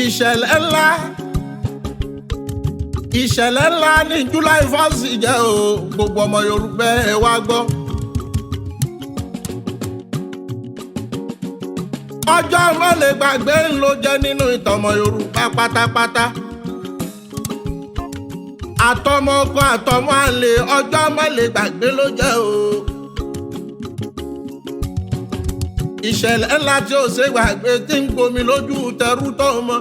Ìṣẹ̀lẹ̀ ńlá, ìṣẹ̀lẹ̀ ńlá ní July 1st jẹ́ o. Gbogbo ọmọ Yorùbá, ẹ wá gbọ́. Ọjọ́ mọ́lẹ̀ gbàgbé ń ló jẹ́ nínú ìtàn ọmọ Yorùbá pátápátá. Àtọmọ ọkọ, àtọmọ àlè, ọjọ́ mọ́lẹ̀ gbàgbé ló jẹ́ o. Ìṣẹ̀lẹ̀ ńlá tí ó ṣe gbàgbé tí ń gbomi lójú tẹrú tó mọ́.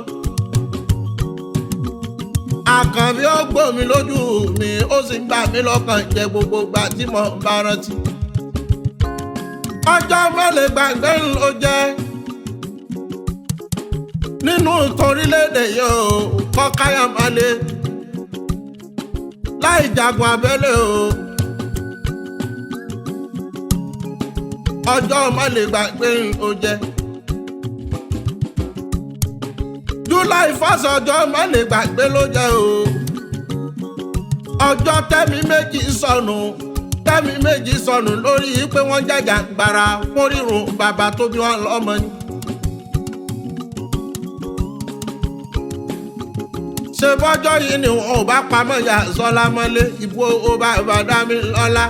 Àkànbí ó gbomi lójú mi, ó sì ń bà mí lọ́kàn jẹ́ gbogbo ìgbà tí mo bá rántí. Ọjọ́ mọ́lẹ̀ gbàgbé ló jẹ́ nínú torílẹ̀-èdè yìí o. Kọ́ káyọ̀mọ́lé láì jagun abẹ́lé o. Ọjọ́ mọ́lẹ̀ gbàgbé ló jẹ́. July 1st, ọjọ́ mọ́lẹ̀ gbàgbé ló jẹ́ o. Ọjọ́ tẹ́mi méjì sọnù, tẹ́mi méjì sọnù lórí pé wọ́n jàjà gbàrà fún rírun bàbá tó bí wọn lọ́mọ ni. Ṣe bọ́jọ́ yìí ni wọn ò bá pamọ́ ya sọ́lá mọ́lé ìbò ó bá bàdá mi lọ́lá.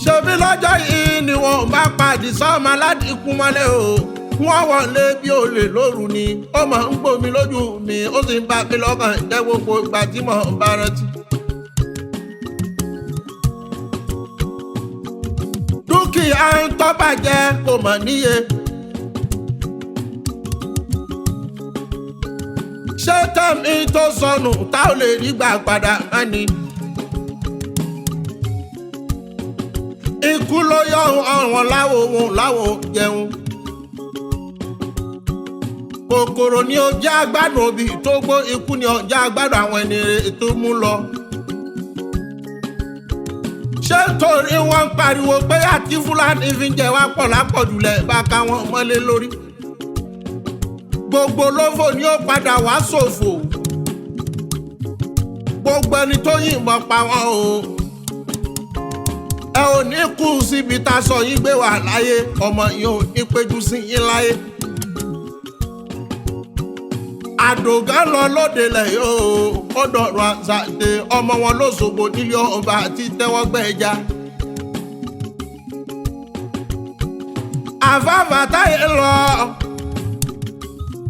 Ṣebí lọ́jọ́ yìí ni wọn ò bá padì sọ́mọ aládìkú mọ́lé o. Wọ́n wọlé bí olè lóru ni. Ó máa ń gbòmí lójú mi, ó sì ń bá mi lọ́kàn jẹ́ gbogbo ìgbà tí mo bá rántí. Dúkìá ń tó bàjẹ́ kò mọ̀ níye. Ṣé tẹ̀mí tó sọnù tá ò lè rí gbà padà mọ́ ni? Ikú ló yọ ọ̀ràn láwo òun láwo jẹun. Kòkòrò ni ó jẹ́ agbádùn òbí tó gbó, ikú ni ó jẹ́ agbádùn àwọn ẹni rere tó mú lọ. Ṣé torí wọ́n ń pariwo pé àti Fúlàní fi ń jẹ wá pọ̀ lápọ̀jùlẹ̀ bá ká wọn mọ́lé lórí? Gbogbo lófò ni ó padà wá ṣòfò. Gbogbo ẹni tó yìnbọn pa wọn o, ẹ ò ní kú síbi tá a sọ yín gbé wà láyé, ọmọ yín ò ní péjú sí yín láyé. Àdògán lọ lóde lẹ̀ yóò ó dọ̀rọ̀ àṣàdé ọmọ wọn lóṣogbo nílé ọba àti tẹ́wọ́gbẹ́ja. Àfàfà táyé lọ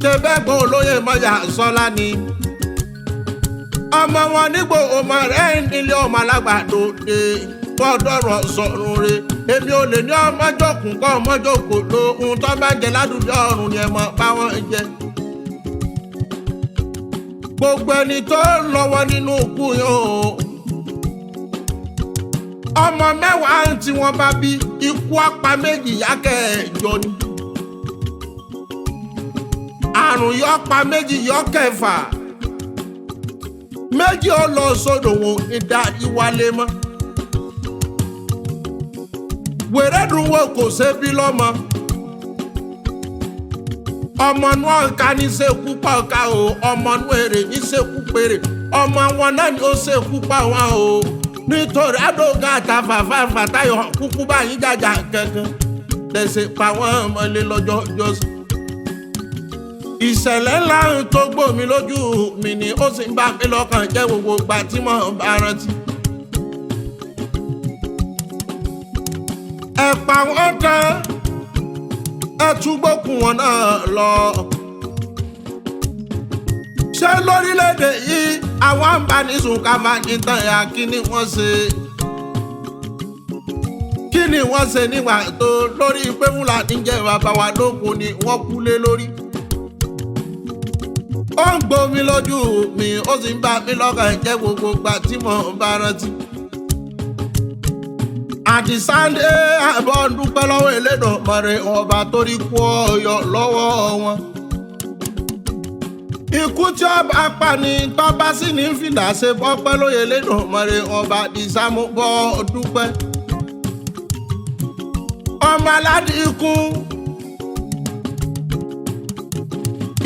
ṣe bẹ́ẹ̀ gbọ́ olóyè mọ́yà sọ́lá ni. Ọmọ wọn nígbò ọmọ rẹ̀ nílé ọmọ alágbàdo dé bọ́dọ̀rọ̀ sọ̀rùn re. Èmi ò lè ní ọmọjọ́kùn kọ́ ọmọjọ́kùn lo ohun tó bá jẹ ládùúgbò ọ̀run ni ẹ mọ̀ báwọn jẹ. Gbogbo ẹni tó ń lọ́wọ́ nínú ikú yóò. Ọmọ 10 tí wọ́n bá bí, ikú apá méjì yákẹ́ẹ̀jọ ni. Àrùn yọ pa méjì yọ kẹfà. Méjì ó lọ sódò wọn ìdá ìwálé mọ́. Wèrèdùn wo kò ṣe bí lọ́mọ. Ọmọ inú ọ̀ka ní ṣekú pa ọ̀ka o, ọmọ inú èrè ní ṣekú péré, ọmọ wọn náà ni ó ṣekú pa wọn o. Nítorí àdóga àtàfàfà fàtàyọ̀ kúkú báyìí jàjà kankan tẹ̀sẹ̀ pa wọ́n mọ́lé lọ́jọ́ jọ́sí. Ìṣẹ̀lẹ̀ ńlá tó gbòmí lójú mi ni, ó sì ń bá mi lọ́kàn jẹ́ gbogbo ìgbà tí mo bá rántí. Ẹ pa wọ́n tán, ẹ tún gbókùn wọn náà lọ. Ṣé lórílẹ̀‐èdè yìí àwọn àǹbánisùn káfá ní tàn ya, kí ni wọ́n ṣe? Kí ni wọ́n ṣe nígbà tó lórí pé Fúlàní jẹ́ bàbá wa lóko ni wọ́n kú lé lórí? Ó ń gbomi lójú mi, ó sì ń bá mi lọ́kàn jẹ́ gbogbo ìgbà tí mo bá rántí. Àdìsáńdé àbọ̀ ń dúpẹ́ lọ́wọ́ Elédùmarè ọba torí kú ọyọ lọ́wọ́ wọn. Ikú tí ọba pa ni tọ́ba sì ní fìdá ṣe bọ́pẹ́ lóye Elédùmarè ọba Àdìsámú bọ́ dúpẹ́. Ọmọ aládìkú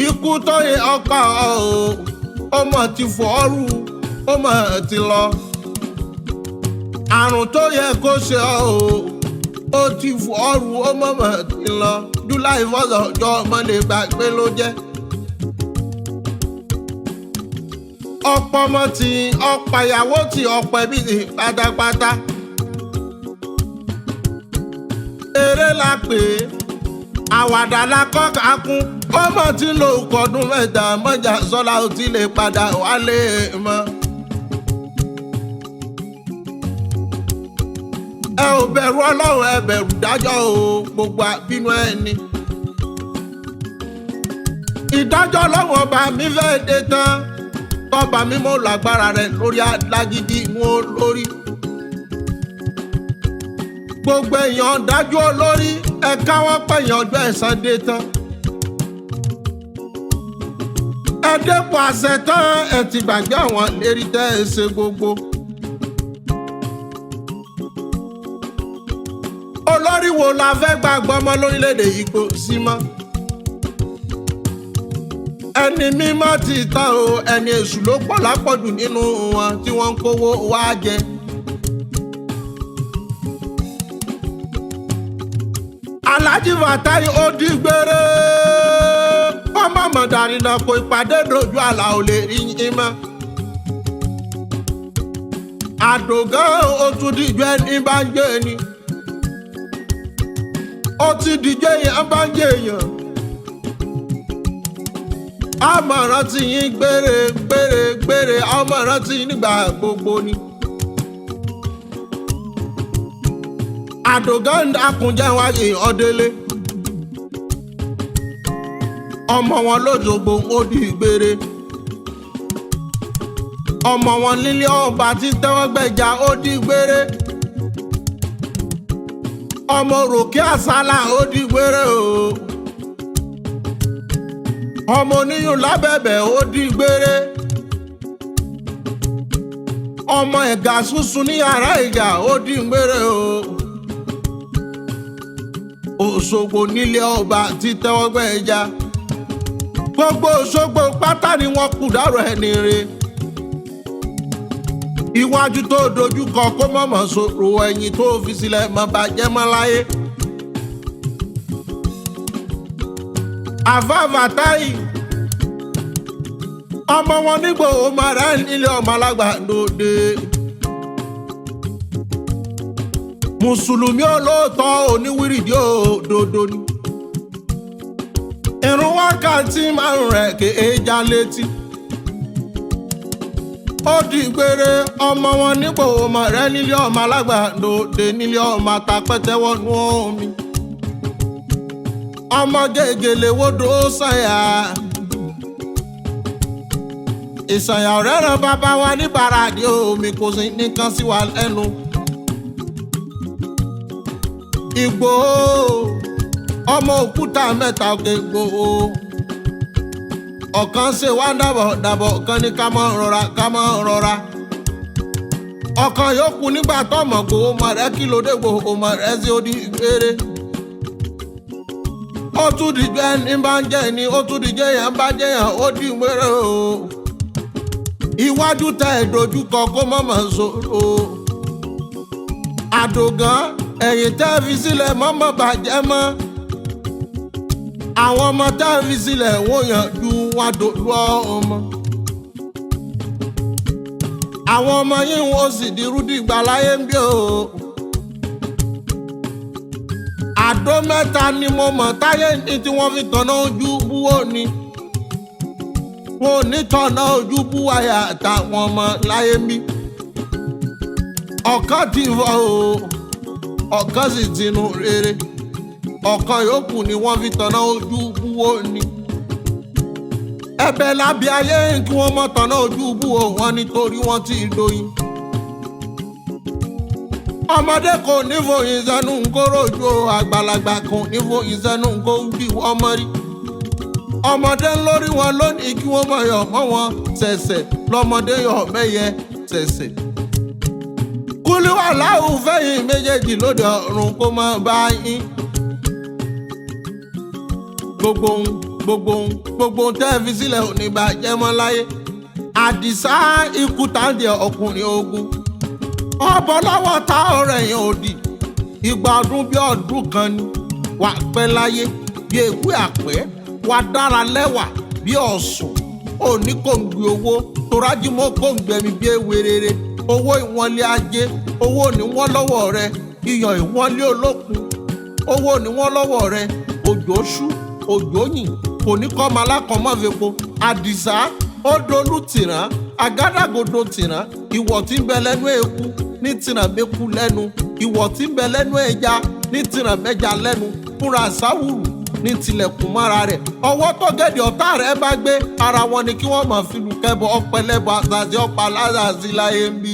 ikú tó yẹ ọ̀pá o, ọmọ ti fọ́ọ̀rù, ọmọ ti lọ. Àrùn tó yẹ kó ṣe ọ́ o, Ó ti fò ọrùn ó mọ̀mọ́ ti lọ. July 1 ọjọ́ ọmọdé gbàgbé ló jẹ́. Ọ̀pọ̀ ọmọ tí ọ̀pọ̀ ìyàwó tí ọ̀pọ̀ ẹbí ti pátápátá. Eré la pè é, àwàdà la kọ́ ká kún. Ọmọ tí ń lo ọdún 3 mọ́jà sọ́la ò ti lè padà wálé mọ́. Ẹ ò bẹ̀rù Ọlọ́run, ẹ bẹ̀rù dájọ́ o, gbogbo àbínú ẹni. Ìdájọ́ Ọlọ́run ọba mi fẹ́ dé tán. Tọ́ba mímọ́ lágbára rẹ̀ lórí alágídí wọn lórí. Gbogbo èèyàn dájú olórí, ẹ káwọ́ pẹ̀yìn ọjọ́ ẹ̀san dé tán. Ẹ dépò àṣẹ tán, ẹ ti gbàgbé àwọn lérí tẹ́ ẹ ṣe gbogbo. Olórí wo la fẹ́ gbàgbọ́ mọ́ lórílẹ̀‐èdè yìí kò sí mọ́. Ẹni mímọ́ ti tán o, ẹni èṣù ló pọ̀ lápọ̀jù nínú wọn tí wọ́n ń kówó wá jẹ. Alhaji Fatai ó di gbére, ọmọ mọ̀dàrí náà kò ìpàdé dojú àlà ò lè rí yín mọ́. Àdògán ó tún díjú ẹni bá ń jẹ́ ni. Ó ti díjú èèyàn bá ń jẹ́ èèyàn. Àmọ̀ràn tí yín gbére gbére gbére, àmọ̀ràn tí yín nígbà gbogbo ni. Àdògán akúnjẹ́ wáyé ọdẹlé. Ọmọ wọn lójogbo ó di gbére. Ọmọ wọn nílé ọba tí tẹ́wọ́gbẹ̀já ó di gbére. Ọmọ òròkè àsálà ó di gbére o. Ọmọ oníyùn lábẹ́bẹ̀ ó di gbére. Ọmọ ẹ̀gà sunsun ní yàrá ìgà ó di gbére o. Òṣogbo nílé ọba tí tẹ́wọ́gbẹ̀já. Gbogbo Òṣogbo pátá ni wọ́n kù dárò ẹni re. Iwájú tó dojú kọ kó mọ̀mọ́ sọ̀rọ̀, ẹ̀yìn tó fi sílẹ̀ mọ́ bàjẹ́ mọ́ láyé. Àfà Fatai ọmọ wọn nígbò ọmọ rẹ nílé ọmọ alágbàdòde. Mùsùlùmí olóòótọ́ oníwírìdí òdodo ni. Ìrun wákàtí 5 rẹ̀ kéé já létí. Ó di gbére, ọmọ wọn nípò ọmọ rẹ nílé ọmọ alágbàdòde nílé ọmọ àtàpẹ́tẹ́wọ́nú omi. Ọmọ gègèlè wodò sànyà. Ìsànyà ọ̀rẹ́ ràn bàbá wa ní bàràdì omi kò sí nìkan sí wa lẹ́nu. Ìgbòho ọmọ òkúta mẹ́ta òkè Ìgbòho. Ọ̀kan ṣe wá dàbọ̀ dàbọ̀, ọ̀kan ní ká mọ́ rọra ká mọ́ rọra. Ọ̀kan yòókù nígbà tọ́mọ̀ Ìgbòho mọ̀ rẹ́ kí ló dé Ìgbòho mọ̀ rẹ́ sí odi gbére. Ó tún dìjọ́ ẹni bá ń jẹ́ ni, ó tún dìjọ́ èèyàn bá jẹ́ èèyàn, ó di gbére o. Iwájú tẹ ìdojúkọ kó mọ̀mọ́ sòrò. Àdògán ẹ̀yìn tẹ́ fi sílẹ̀ mọ́mọ́ bàjẹ́ mọ́. Àwọn ọmọ tẹ́ fi sílẹ̀ wọ́n yàn ju wọn dòlú ọmọ. Àwọn ọmọ yìí wọ́n sì di rúdìgbà láyé ń bí o. Àdó mẹ́ta ni mo mọ̀ táyé ní tí wọ́n fi tọ̀nà ojú búwó ni. Wọn ò ní tọ̀nà ojú búwáyà àtàwọn ọmọ láyé ń bí. Ọ̀kan ti fọ́ o, ọ̀kan sì tinú rere. Ọ̀kan yòókù ni wọ́n fi tọ̀nà ojú búwó ni. Ẹ̀bẹ̀ lábẹ́ ayé kí wọ́n mọ̀ tọ̀nà ojú búwó wọn nítorí wọ́n ti doyin. Ọmọdé kò ní fòyìn sẹ́nu ńkóró ojú o, àgbàlagbà kò ní fòyìn sẹ́nu ńkó bí wọ́n mọ́ rí. Ọmọdé ń lórí wọn lónìí kí wọ́n mọ̀ yọ̀ mọ́ wọn ṣẹ̀ṣẹ̀ lọ́mọdé yọ̀ mẹ́yẹ ṣẹ̀ṣẹ̀. Kúlíwà láwù fẹ́yìn méjèèjì lóde ọ̀run kó má bá yín. Gbogbo ohun gbogbo ohun gbogbo ohun tẹ́ fi sílẹ̀ ò ní bàjẹ́ mọ́ láyé. Àdìsá ikú tàǹdì ọkùnrin ogun. Ọbọ̀ lọ́wọ́ ta ọ̀rẹ́ yẹn òdì. Ìgbà ọdún bí ọdún kan ni. Wà pẹ́ láyé bí ewé àpẹ́, wà dára lẹ́wà bí ọ̀sùn. Òní kòǹgbì owó torájímọ́ kòǹgbẹ̀mí bí ewé rere. Owó ìwọ̀nlé ajé, owó ní wọ́n lọ́wọ́ rẹ. Iyàn ìwọ̀nlé olókun, owó ní wọ́n lọ́wọ́ rẹ. Òjò ṣú, òjò yìn, kò ní kọ́ ọmọ alákọ̀ọ́mọ́ fepo. Àdìsá ó dolú tìrán, àgádágodo tìrán. Ìwọ̀ tí ń bẹ lẹ́nu eku ní tìrán mẹ́ku lẹ́nu, ìwọ̀ tí ń bẹ lẹ́nu ẹja ní tìrán mẹ́ja lẹ́nu. Fúnra sáwùrù ní tilẹ̀kùn mọ́ra rẹ̀. Ọwọ́ tó gẹ̀dẹ̀ ọ̀tá rẹ̀ bá gbé ara wọn ni kí wọ́n máa fi lù kẹ́bọ ọpẹlẹ́bọ àtàzí ọ̀pá lázàzí láyé ń bí.